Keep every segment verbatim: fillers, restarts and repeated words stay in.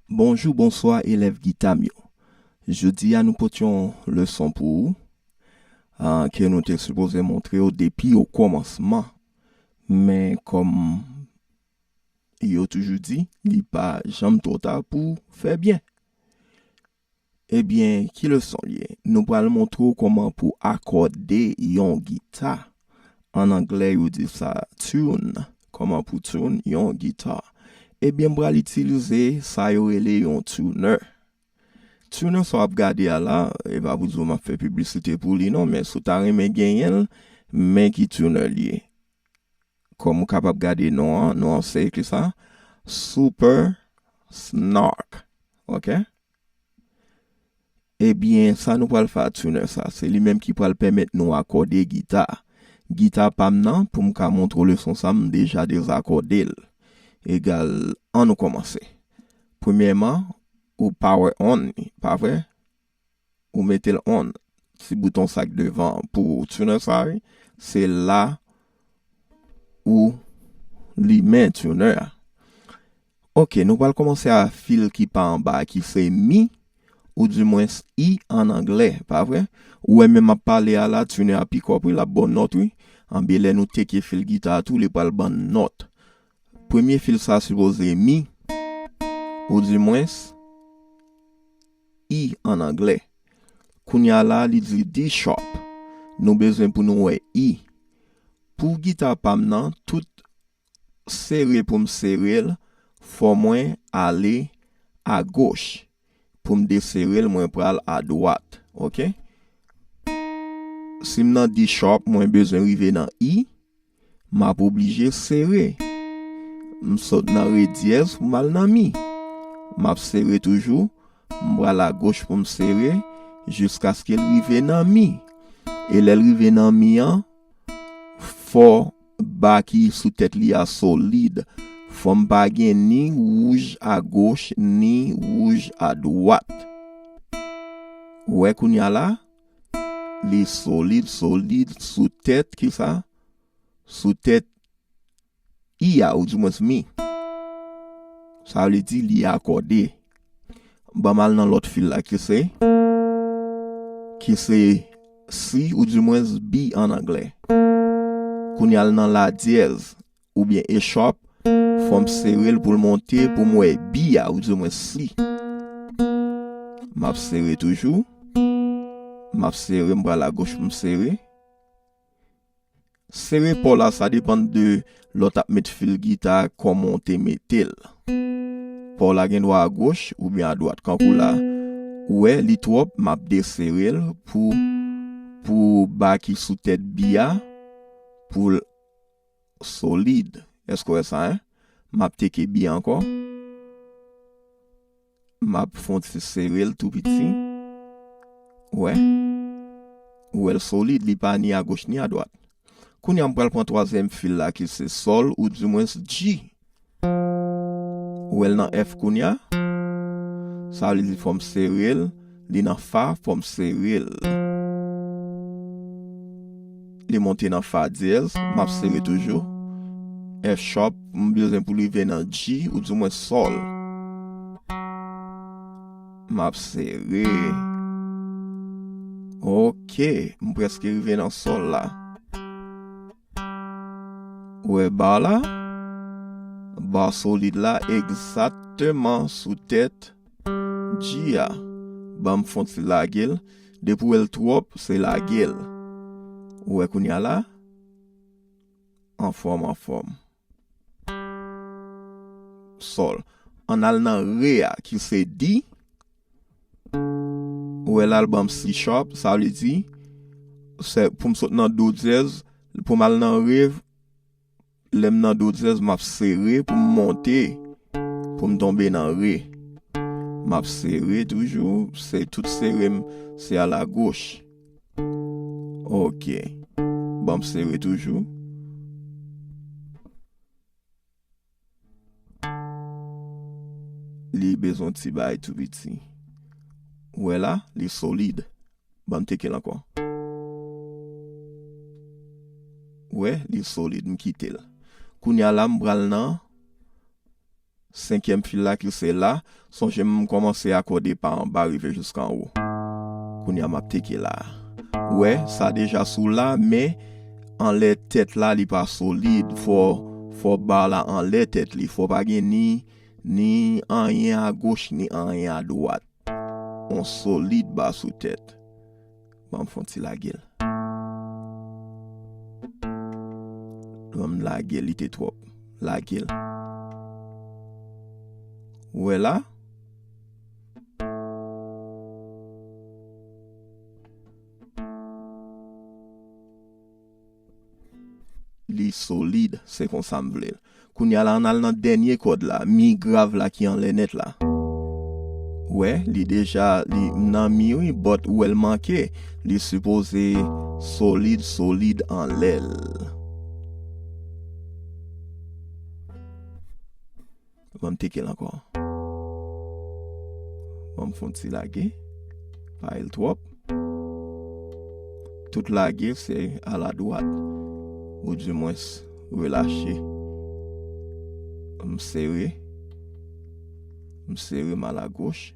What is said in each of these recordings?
Bonjou, bonswa, elèv gita m yo. Jodi a, nou pote yon leson pou ou, ah, ke nou te sipoze montre w depi okòmansman. Men kòm yo toujou di, li pa janm twò ta pou fè byen. Ebyen, ki leson l ye? Nou pral montre w kòman pou akòde yon gita. An anglè, yo di sa tune. Kòman pou tune yon gita. Ebyen, m pral itilize sa yo rele yon tuner. Tuner sa w ap gade a la, e pa pou di w m ap fè piblisite pou li non, men si w ta renmen genyen l, men ki tuner l ye. Kòm ou kapab gade non an, non an se ki sa? Super Snark. Ok? Ebyen, sa nou pral fè ak tuner sa, se li menm ki pral pèmèt nou akòde gita. Gita pa m nan, pou m ka montre w leson sa, m deja dezakòde l. Egal, ann nou kòmanse. Premyèman, ou power on li, pa vre? Ou mete l on. Ti bouton sa k devan pou tuner sa, wi. Se la ou limen tuner a. Ok, nou pral kòmanse a fil ki pa anba a, ki se mi, oudimwens i an anglè, pa vre? Ou wè menm ap pale a la, tuner a pick up, wi, l ap ba w nòt, wi. Anben, lè nou teke fil gita a tou, li pral ban n nòt. Premye fil sa sipoze mi, oudimwens, i an anglè. Kounye a la, li di D sharp. Nou bezwen pou nou wè i. Pou gita pa m nan, tout sere pou m sere l, fò mwen ale agoch. Pou m desere l, mwen pral adwat. Ok? Si m nan D sharp, mwen bezwen rive nan i, m ap oblije sere. M sot nan re dyèz pou m al nan mi. M ap sere toujou. M pral agoch pou m sere jiskaske l rive nan mi. E lè l rive nan mi an, fò ba ki sou tèt li a solid. Fò m pa gen ni wouj agoch, ni wouj adwat. Ou wè kounye a la? Li solid, solid sou tèt, ki sa? Sou tèt i a, oudimwens mi. Sa vle di li akòde. Ban m al nan lòt fil la ki se, ki se si, oudimwens bi an anglè. Kounye a l nan la dyèz oubyen e sharp, fò m sere l pou l monte pou m wè bi a, oudimwens si. M ap sere toujou. M ap sere, m pral agoch pou m sere. Sere pò la, sa depann de lè w t ap met fil gita, kòman w te mete l. Pò la gen dwa agoch oubyen adwat. Kankou la, ou wè, li twòp, m ap desere l pou, pou ba ki sou tèt bi a, pou l solid. Èske w wè sa, en? M ap teke bi a ankò. M ap fè yon ti sere l tou piti. Ou wè? Ou wè l solid, li pa ni agoch ni adwat. Kounye a, m pral pran twazyèm fil la ki se sòl, oudimwens G. Ou wè l nan F kounye a? Sa vle di fò m sere l, li nan fa, fò m sere l. Li monte nan fa dyèz, m ap sere toujou. F sharp, m bezwen pou l rive nan G, oudimwens sòl. M ap sere. Ok, m prèske rive nan sòl la. Ou wè ba la? Ba solid la egzakteman sou tèt G a. Ban m fè yon ti lage l. Depi w wè l twòp, se lage l. Ou wè kounye a la? Anfòm, anfòm. Sòl. Ann al nan re a, ki se D. Ou wè la, l ban m C sharp, sa vle di, se pou m sot nan do dyèz, pou m al nan re, lè m nan do dyèz, m ap sere pou m monte, pou m tonbe nan re. M ap sere toujou, se tout sere m, se alagoch. Ok. Ban m sere toujou. Li bezwen ti bagay tou piti. Ou wè la, li solid. Ban m teke l ankò. Ou wè, li solid, m kite l. Kounye a la, m pral nan senkyèm fil la ki se la. Sonje m kòmanse akòde pa anba rive jiska anwo. Kounye a m ap teke la. Ou wè, sa deja sou la, men anlè tèt la, li pa solid. Fò, fò ba la anlè tèt li. Fò pa gen ni, ni anyen agoch, ni anyen adwat. On solid ba sou tèt. Ban m fè on ti lage l. Ban m lage l, li te twòp. Lage l. Ou wè la? Li solid, se konsa m vle l. Kounye a la, ann al nan dènye kòd la, mi grav la ki anlè nèt la. Ou wè, li deja, li nan mi wi, but ou wè l manke. Li sipoze solid, solid anlè l. Ban m teke l ankò. Ban m fè on ti lage. Pa al twòp. Tout lage se aladwat. Ou dimwens relache. M sere. M sere m alagoch.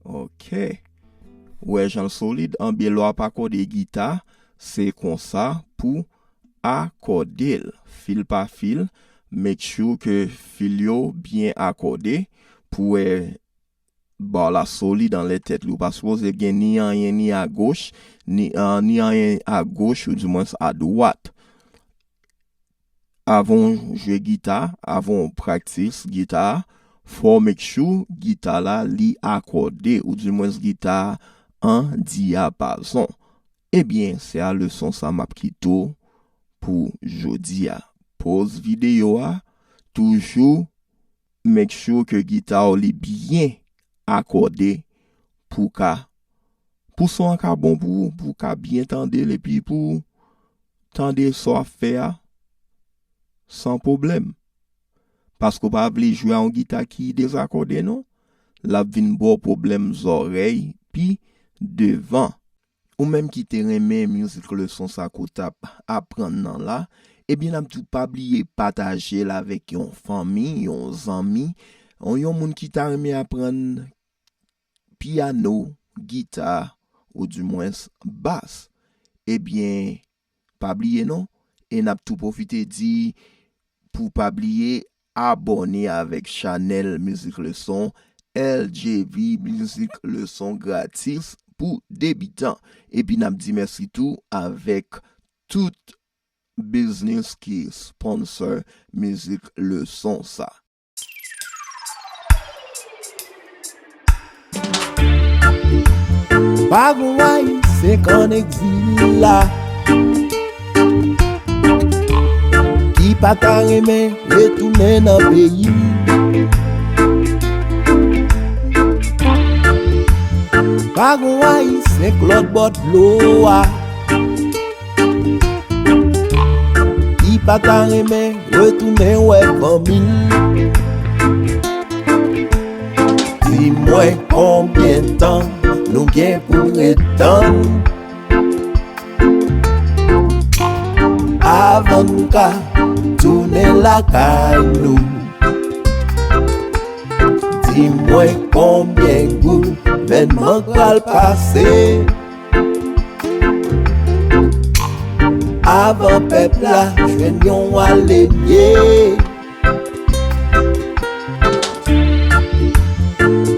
Ok. Ou wè jan l solid. Anben lè w ap akòde gita, se konsa pou akòde l. Fil pa fil, make sure ke fil yo byen akòde pou wè ba w la solid anlè tèt li. Ou pa sipoze gen ni anyen ni agoch, ni, ah, ni anyen agoch, ou dimwens adwat. Avan w jwe gita, avan w praktis gita, fò w make sure gita la li akòde, ou dimwens gita an diyapazon. Ebyen, se a leson sa m ap kite w pou jodi a. Poz videyo a, toujou make sure ke gita w li byen akòde pou ka, pou son an ka bon pou ou, pou w ka byen tande l epi pou w tande sa w ap fè a san pwoblèm. Paske w pa vle jwe a yon gita ki dezakòde non. L ap vin ba w pwoblèm zòrèy pi devan. Ou menm ki te renmen mizik leson sa ke w t ap aprann nan la, ebyen n ap di w pa bliye pataje l avèk yon fanmi, yon zanmi, yon, yon moun ki ta renmen aprann pyano, gita, oudimwens bas. Ebyen, pa bliye non, e n ap tou pwofite di pou pa bliye abòne avèk chanèl Mizik Leson, L J V Mizik Leson gratis pou debitan. Epi n ap di mèsi tou avèk tout biznis ki sponsor Mizik Leson sa. Pa gon Ayisyen k ann egzil la ki pa ta renmen retounen nan peyi l. Pa gon Ayisyen k lòt bò dlo a ki pa ta renmen retounen wè fanmi l. Di mwen konbyen tan nou gen pou ret tann avan n ka tounen lakay nou. Di mwen konbyen gouvènman k pral pase avan pèp la jwenn yon alenye.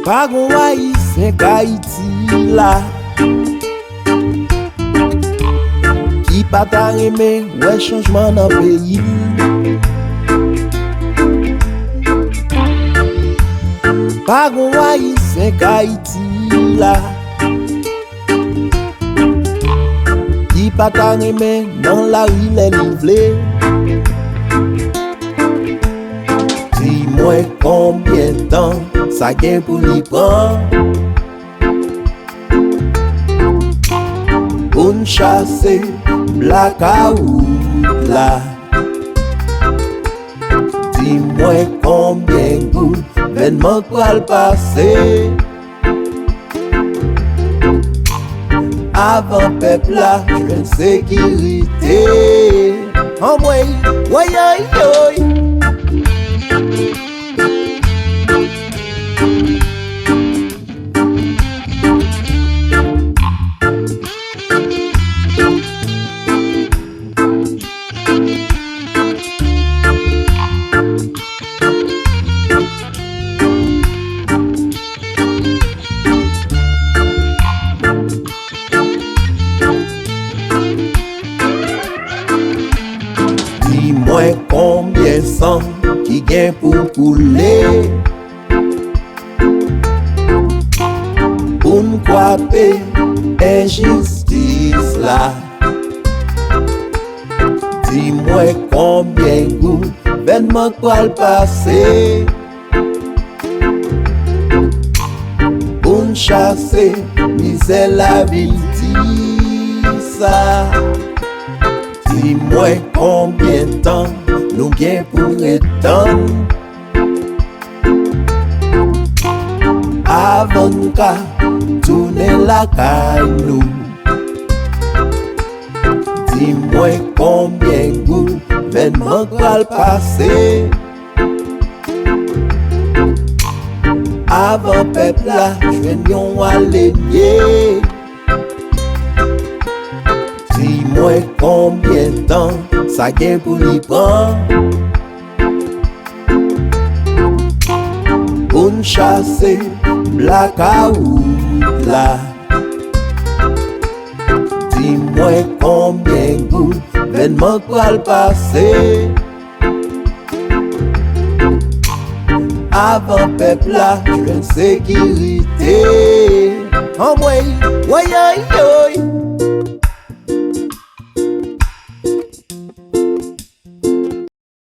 Pa gon Ayisyen k Ayiti la ki pa ta renmen wè chanjman nan peyi l. Pa gon Ayisyen k Ayiti la ki pa ta renmen nan lari lè li vle. Di mwen konbyen tan sa gen pou li pran pou n chase blakawout la. Di mwen konbyen gouvènman k pral pase avan pèp la jwenn sekirite. Anmwey, woyoyoy. Pou n kwape enjistis la. Di mwen konbyen gouvènman k pral pase pou n chase mizè lavi di sa. Di mwen konbyen tan nou gen pou ret tann avan n ka tounen lakay nou. Di mwen konbyen gouvènman k pral pase avan pèp la jwenn yon alemye. Di mwen konbyen tan sa gen pou li pran pou n chase blakawout la. Di mwen konbyen gouvènman k pral pase avan pèp la jwenn sekirite. Anmwey, woyoyoy.